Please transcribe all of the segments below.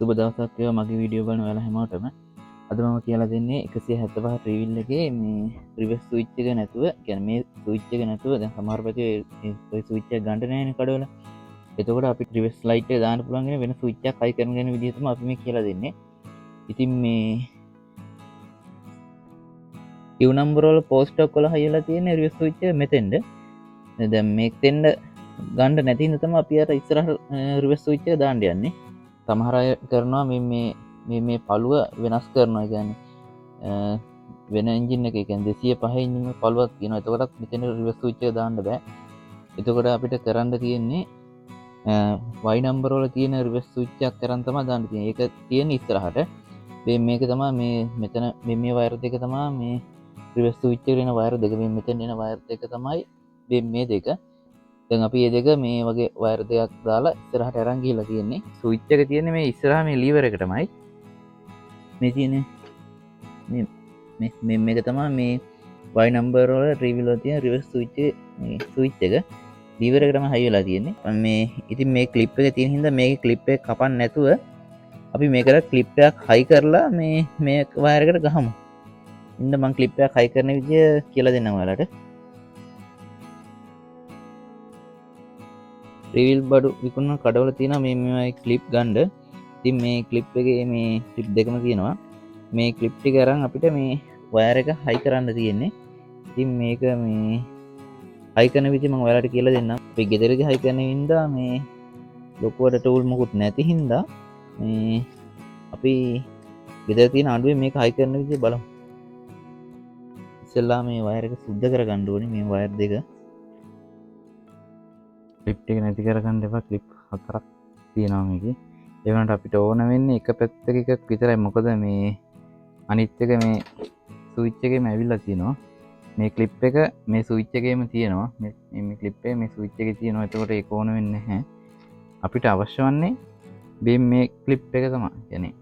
සුබ දවසක් වේවා මගේ වීඩියෝ බලන ඔයාලා හැමෝටම. අද මම කියලා දෙන්නේ 175 ත්‍රිවිල් එකේ මේ රිවර්ස් ස්විච් එක නැතුව, කියන්නේ මේ ස්විච් එක නැතුව දැන් සමහර පැති ඔය ස්විච් එක ගන්න නෑනේ කඩවල. එතකොට අපි රිවර්ස් ලයිට් එක දාන්න පුළුවන් වෙන ස්විච් එකක් හයි කරන ගැන විදිහ තමයි අපි මේ කියලා දෙන්නේ. ඉතින් මේ Q number වල පෝස්ට් එක වල හයි වෙලා තියෙන රිවර්ස් ස්විච් එක මෙතෙන්ද. දැන් මේක දෙන්න ගන්න නැති හින්දා තමයි අපි අර ඉස්සරහ රිවර්ස් ස්විච් එක දාන්න යන්නේ. සමහර අය කරනවා මේ මේ මේ මේ පළුව වෙනස් කරනවා. ඒ කියන්නේ වෙන එන්ජින් එක, ඒ කියන්නේ 205 එන්ජින් එක පළුවක් තියෙනවා. එතකොටත් මෙතන රිවර්ස් ස්විච් එක දාන්න බෑ. එතකොට අපිට කරන්න තියෙන්නේ Y number වල තියෙන රිවර්ස් ස්විච් එකක් කරන් තමයි දාන්න තියෙන්නේ. ඒක තියෙන්නේ ඉස්සරහට. මේ මේක තමයි මේ මෙතන මේ මේ වයර් දෙක තමයි මේ රිවර්ස් ස්විච් එකට එන වයර් දෙක. මේ මෙතන එන වයර් දෙක තමයි මේ මේ දෙක. දැන් අපි මේ දෙක මේ වගේ වයර් දෙකක් දාලා ඉස්සරහට අරන් ගිහලා තියෙන්නේ. ස්විච් එක තියෙන්නේ මේ ඉස්සරහා මේ ලීවර් එකටමයි. මේ තියෙන්නේ මේ මේ මේ මේක තමයි මේ Y number වල ත්‍රිවිල් වල තියෙන රිවර්ස් ස්විච් එක, මේ ස්විච් එක ලීවර් එක තමයි හයි වෙලා තියෙන්නේ. මේ ඉතින් මේ ක්ලිප් එක තියෙන හින්දා මේකේ ක්ලිප් එක කපන්න නැතුව අපි මේකට ක්ලිප් එකක් හයි කරලා මේ මේ වයර් එකට ගහමු. ඉන්න මං ක්ලිප් එකක් හයි කරන විදිය කියලා දෙන්නම් ඔයාලට. ත්‍රිවිල් බඩු විකුණන කඩවල තියෙනවා මේ මේ වගේ ක්ලිප් ගන්න. ඉතින් මේ ක්ලිප් එකේ මේ ක්ලිප් දෙකම තියෙනවා. මේ ක්ලිප් ටික අරන් අපිට මේ වයර් එක හයි කරන්න තියෙන්නේ. ඉතින් මේක මේ හයි කරන විදිය මම ඔයාලට කියලා දෙන්නම්. අපි ගෙදරදී හයි කරන හින්දා මේ ලොකුවට ටූල් මොකුත් නැති හින්දා මේ අපි ගෙදර තියෙන අඬුවේ මේක හයි කරන විදිය බලමු. ඉස්සෙල්ලා මේ වයර් එක සුද්ධ කරගන්න ඕනේ. මේ වයර් දෙක ක්ලිප් ටික නැති කරගන්න එපා. ක්ලිප් හතරක් තියෙනවා මේකේ. ඒ වුණාට අපිට ඕන වෙන්නේ එක පැත්තක එකක් විතරයි. මොකද මේ අනිත් එක මේ ස්විච් එකේම ඇවිල්ලා තියෙනවා. මේ ක්ලිප් එක මේ ස්විච් එකේම තියෙනවා. මේ ක්ලිප් එක මේ ස්විච් එකේ තියෙනවා. එතකොට ඒක ඕන වෙන්නේ නැහැ. අපිට අවශ්‍ය වන්නේ මේ ක්ලිප් එක තමයි. කියන්නේ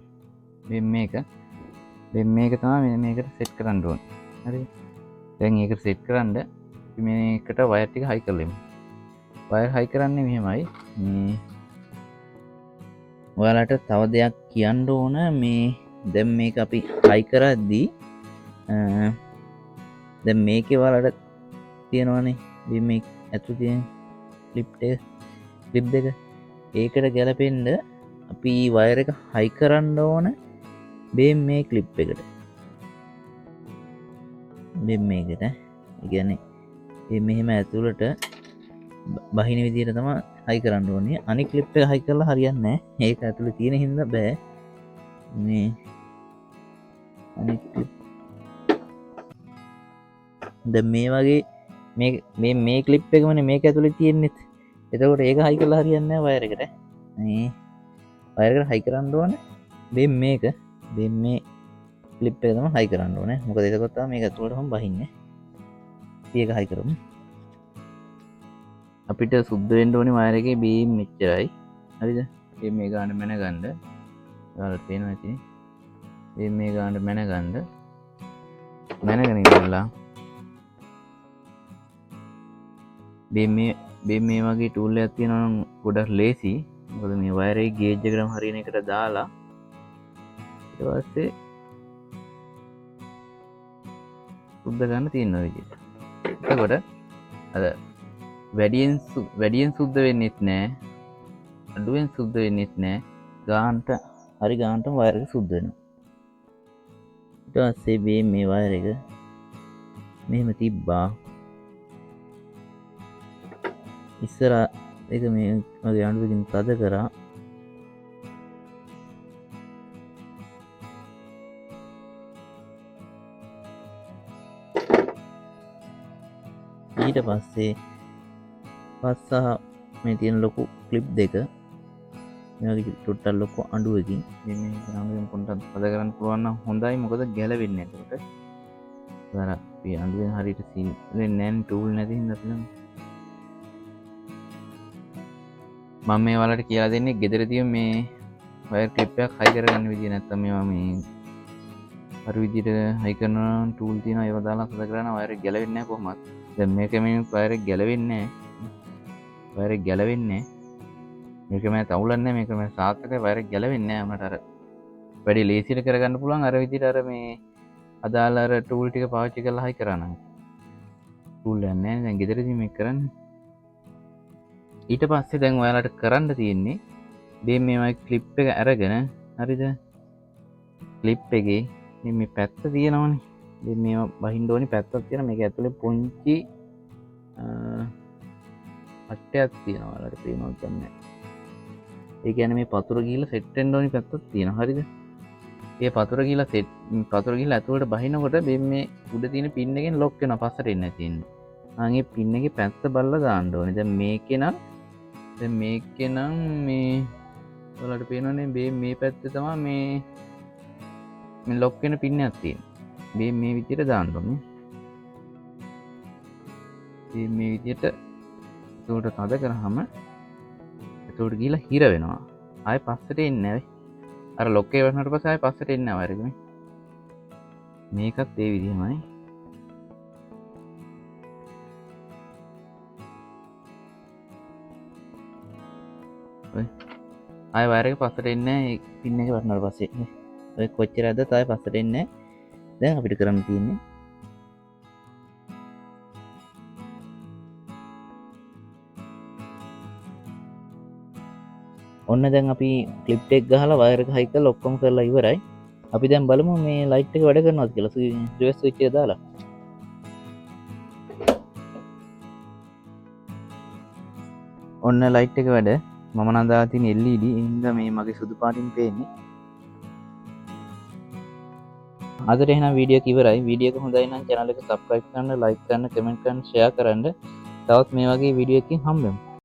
මේ මේක තමයි මේකට සෙට් කරන්න ඕනේ. හරි. දැන් ඒකට සෙට් කරන්න අපි මේකට වයර් ටික හයි කරලා ඉමු. වයර් හයි කරන්නේ මෙහෙමයි. මේ ඔයාලට තව දෙයක් කියන්න ඕන. මේ දැන් මේක අපි හයි කරද්දී, දැන් මේකේ ඔයාලට තියෙනවනේ මේ ඇතුළේ තියෙන ක්ලිප් එක, ක්ලිප් දෙක. ඒකට ගැලපෙන්න අපි වයර් එක හයි කරන්න ඕන මේ ක්ලිප් එකට. මේකට. ඒ කියන්නේ මේ මෙහෙම ඇතුළට බහින විදියට තමයි හයි කරන්න ඕනේ. අනිත් ක්ලිප් එක හයි කරලා හරියන්නේ නෑ. ඒක ඇතුළේ තියෙන හින්දා බෑ. මේ අනිත් ක්ලිප් දැන් මේ වගේ මේ මේ ක්ලිප් එකමනේ මේක ඇතුළේ තියෙන්නේ. එතකොට ඒක හයි කරලා හරියන්නේ නෑ වයර් එකට. මේ වයර් එකට හයි කරන්න ඕනේ මේක. මේ ක්ලිප් එක තමයි හයි කරන්න ඕනේ. මොකද එතකොට තමයි මේක ඇතුළට හොම් බහින්නේ. අපි ඒක හයි කරමු. අපිට සුද්ධ වෙන්න ඕනේ වයර් එකේ බීම් මෙච්චරයි. හරිද? මේ ගාන මැනගන්න. ඔයාලට පේනවා ඇති. මේ ගාන මැනගන්න. මැනගෙන ඉවරලා මේ වගේ ටූල් එකක් තියෙනවා නම් ගොඩක් ලේසි. මොකද මේ වයර් එකේ ගේජ් එකටම හරියන එකට දාලා ඊට පස්සේ සුද්ධ ගන්න තියෙන ඔය විදිහට. එතකොට අර වැඩියෙන් සුද්ධ වෙන්නෙත් නෑ, අඩුවෙන් සුද්ධ වෙන්නෙත් නෑ. හරි ගානටම වයර් එක සුද්ධ වෙනවා. ඊට පස්සේ මේ වයර් එක මෙහෙම තිබ්බා. ඉස්සර එක මේ වගේ අඬුවකින් තද කරා. ඊට පස්සේ පස් සහ මේ තියෙන ලොකු ක්ලිප් දෙක මේ වගේ චුට්ටක් ලොකු අඬුවකින් මේ අඬුවෙන් පොඩ්ඩක් තද කරන්න පුළුවන් නම් හොඳයි. මොකද ගැලවෙන්නේ නැහැ එතකොට. අර අපි අඬුවෙන් හරියට සීල් වෙන්නේ නැහැ නේ, ටූල් නැති හින්දා අපි නම්. මම මේ ඔයාලට කියලා දෙන්නේ ගෙදරදීම මේ වයර් ක්ලිප් එකක් හයි කරගන්න විදිය. නැත්තම් මේවා මේ හරි විදියට හයි කරනවා නම් ටූල් තියෙනවා, ඒවා දාලා තද කරා නම් වයර් එක ගැලවෙන්නේ නැහැ කොහොමත්. දැන් මේක මේ වයර් එක ගැලවෙන්නේ නැහැ. වයර් එක ගැලවෙන්නේ නැහැ. මේක මම තවුලන්නේ නැහැ. මේක මම සාර්ථකයි. වයර් එක ගැලවෙන්නේ නැහැ. උනට අර වැඩි ලේසියට කරගන්න පුළුවන්. අර විදිහට අර මේ අදාළ අර ටූල් ටික පාවිච්චි කරලා හයි කරා නම්. ටූල් එකක් නැහැ. දැන් ගෙදරදී මේක කරන්න. ඊට පස්සේ දැන් ඔයාලට කරන්න තියෙන්නේ මේ මේ වගේ ක්ලිප් එක අරගෙන, හරිද? ක්ලිප් එකේ මේ පැත්ත තියෙනවනේ. මේ මේවා බහින්න ඕනි පැත්තක් තියෙනවා. මේක ඇතුලේ පොන්චි අට්ටයක් තියෙනවා. ඔයාලට පේනවද දන්නේ නැහැ. ඒ කියන්නේ මේ පතුර ගිහිල්ලා සෙට් වෙන්න ඕනි පැත්තක් තියෙනවා. හරිද? ඒ පතුර ගිහිල්ලා සෙට්, පතුර ගිහිල්ලා ඇතුලට බහිනකොට මේ උඩ තියෙන පින් එකෙන් ලොක් වෙනවා. පස්සට එන්නේ නැති වෙන්නේ. ආන් ඒ පින් එකේ පැත්ත බලලා දාන්න ඕනේ. දැන් මේකේ නම් මේ ඔයාලට පේනවනේ මේ පැත්තේ තමයි මේ ලොක් වෙන පින් එකක් තියෙන්නේ. මේ විදියට දාන්න ඕනේ. මේ විදියට එතකොට තද කරාම එතකොට ගිහලා හිර වෙනවා. ආයෙ පස්සට එන්නේ නැහැ. අර ලොක් එක වැටුණාට පස්සේ ආයෙ පස්සට එන්නේ නැහැ වයර් එක මේ. මේකත් ඒ විදිහමයි. ඔය ආයෙ වයර් එක පස්සට එන්නේ නැහැ. ඒ පින් එක වැටුණාට පස්සේ. ඔය කොච්චර ඇද්දත් ආයෙ පස්සට එන්නේ නැහැ. දැන් අපිට කරන්න තියෙන්නේ ඔන්න දැන් අපි ක්ලිප් එක ගහලා වයර් එක හයි කරලා ඔක්කොම කරලා ඉවරයි. අපි දැන් බලමු මේ ලයිට් එක වැඩ කරනවද කියලා. රිවර්ස් ස්විච් එක දාලා. ඔන්න ලයිට් එක වැඩ. මම නම් දාලා තියෙන LED. ඒ හින්දා මේ මගේ සුදු පාටින් පේන්නේ. අදට එහෙනම් වීඩියෝ එක ඉවරයි. වීඩියෝ එක හොඳයි නම් channel එක subscribe කරන්න, like කරන්න, comment කරන්න, share කරන්න. තවත් මේ වගේ වීඩියෝ එකකින් හම්බෙමු.